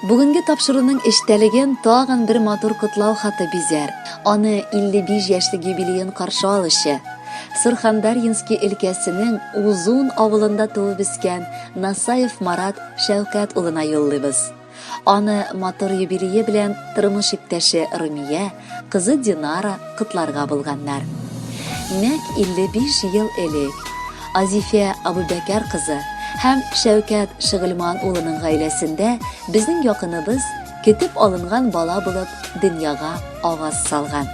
Бүгенге тапшыруның эчтәлеген тагын бер матур котлау хаты бизәр. Аны 55 яшьлек юбилеен каршы алучы, Сурхандарьинский өлкәсенең Узун авылында туып үскән Насаев Марат Шәүкәт улына юллыйбыз. Аны матур юбилее белән тормыш иптәше Румия, кызы Динара котларга булганнар. Нәкъ 55 ел элек Азифә Абубәкәр кызы һәм Шәүкәт Шөгыльман улының гаиләсендә безнең якыныбыз көтеп алынган бала булып дөньяга аваз салган.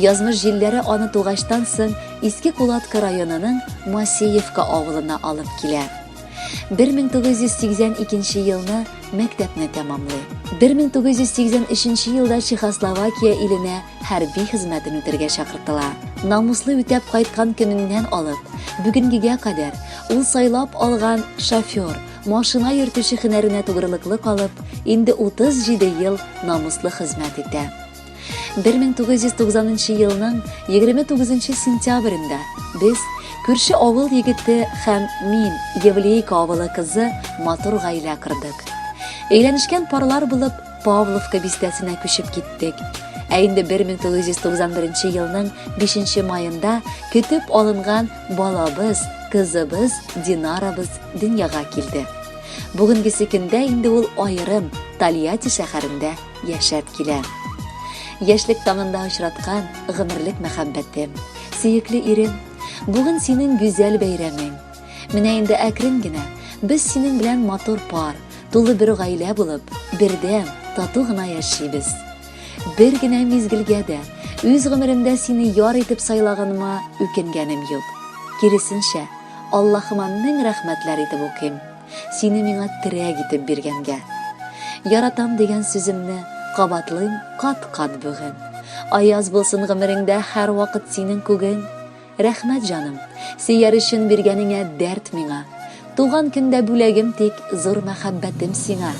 Язмыш җилләре аны тугачтан соң Иске Кулатка районының Масеевка авылына алып килә. 1982 елны мәктәпне тәмамлый. 1983 елда Чехословакия иленә хәрби хезмәтен үтәргә чакыртыла. Намуслы үтәп кайткан көненнән алып, бүгенгегә кадәр ул сайлап алган шофер, машина йөртүче һөнәренә тугрылыклы калып, инде 37 ел намуслы хезмәт итә. 1990 елның 29 сентябрендә без күрше авыл егете һәм мин, Евлейка авылы кызы, матур гаилә кордык. Өйләнешкән парлар булып Павловка бистәсенә күчеп киттек. Ә инде 1991 елның 5 маенда көтеп алынган балабыз, кызыбыз Динарабыз дөньяга килде. Бүгенгесе көндә инде ул аерым Тольятти шәһәрендә яшәп килә. Яшьлек таңында очраткан гомерлек мәхәббәтем, сөекле ирем, бүген синең гүзәл бәйрәмең. Менә инде әкрен генә без синең белән матур пар, тулы бер гаилә булып, бердәм, тату гына яшибез. Бер генә мизгелгә дә үз гомеремдә сине яр итеп сайлаганыма үкенгәнем юк. Киресенчә, Аллаһыма мең рәхмәтләр итеп укыйм. Сине миңа терәк итеп биргәнгә. Яратам дигән сүземне кабатлыйм кат-кат бүген. Аяз булсын гомереңдә һәрвакыт синең күгең. Рәхмәт, җаным, сөяр өчен биргәнеңә дәрт миңа. Туган көндә бүләгем тик зур мәхәббәтем сиңа.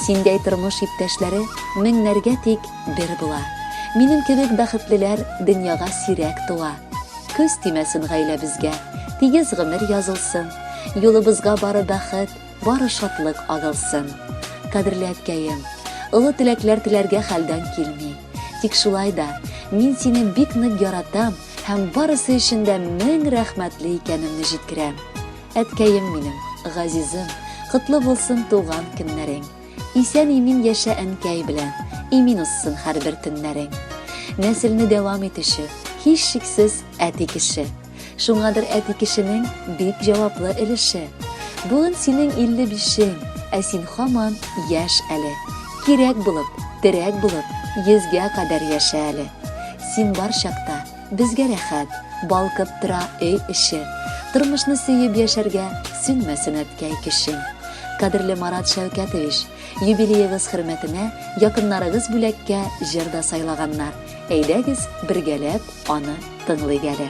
Синдәй тормыш иптәшләре меңнәргә тик бер була. Минем кебек бәхетлеләр дөньяга сирәк туа. Күз тимәсен гаиләбезгә, тигез гомер язылсын. Юлыбызга бары бәхет, бары шатлык агылсын. Кадерле әткәем, олы теләкләр теләргә хәлдән килми. Тик шулай да, мин сине бик нык яратам һәм барысы өчен дә мең рәхмәтле икәнемне җиткерәм. Әткәем минем, газизым, котлы булсын туган көннәрең. Исән-имин яшә әнкәй белән, имин узсын һәрбер төннәрең. Нәселне дәвам итүче, һичшиксез, әти кеше. Шуңадыр әти кешенең бик җаваплы өлеше. Бүген синең 55-ең, ә син һаман яшь әле. Кирәк булып, терәк булып, йөзгә кадәр яшә әле. Син бар чакта безгә рәхәт, балкып тора өй эче. Тормышны сөеп яшәргә сүнмәсен әткәй көчең. Кадерле Марат Шәүкәтович, юбилеегыз хөрмәтенә якыннарыгыз бүләккә җыр да сайлаганнар. Әйдәгез, бергәләп аны тыңлыйк әле.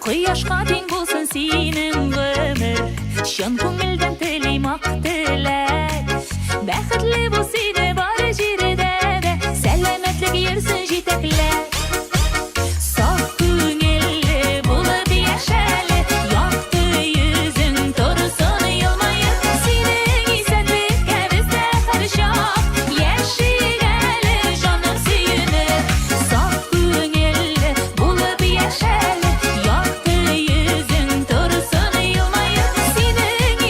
Кояшка тиң булсын синең гомер, чын күңелдән телим ак теләк. Бәхетле бул сине бар җирдә дә, сәламәтлек йөрсен җитәкләп. Саф күңелле булып яшәле, якты йөзең торсын елмаеп. Синең исәнлеккә без дә һәрчак яшик әле, җаным сөенеп. Саф күңелле булып яшәле, якты йөзең торсын елмаеп. Синең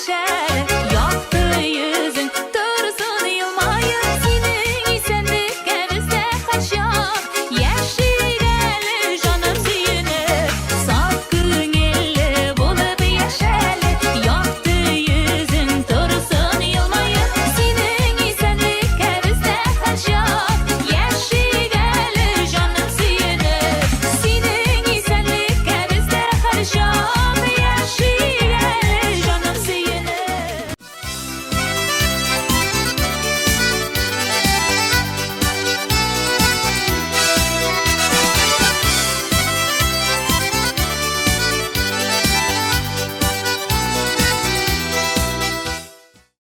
чәчәк.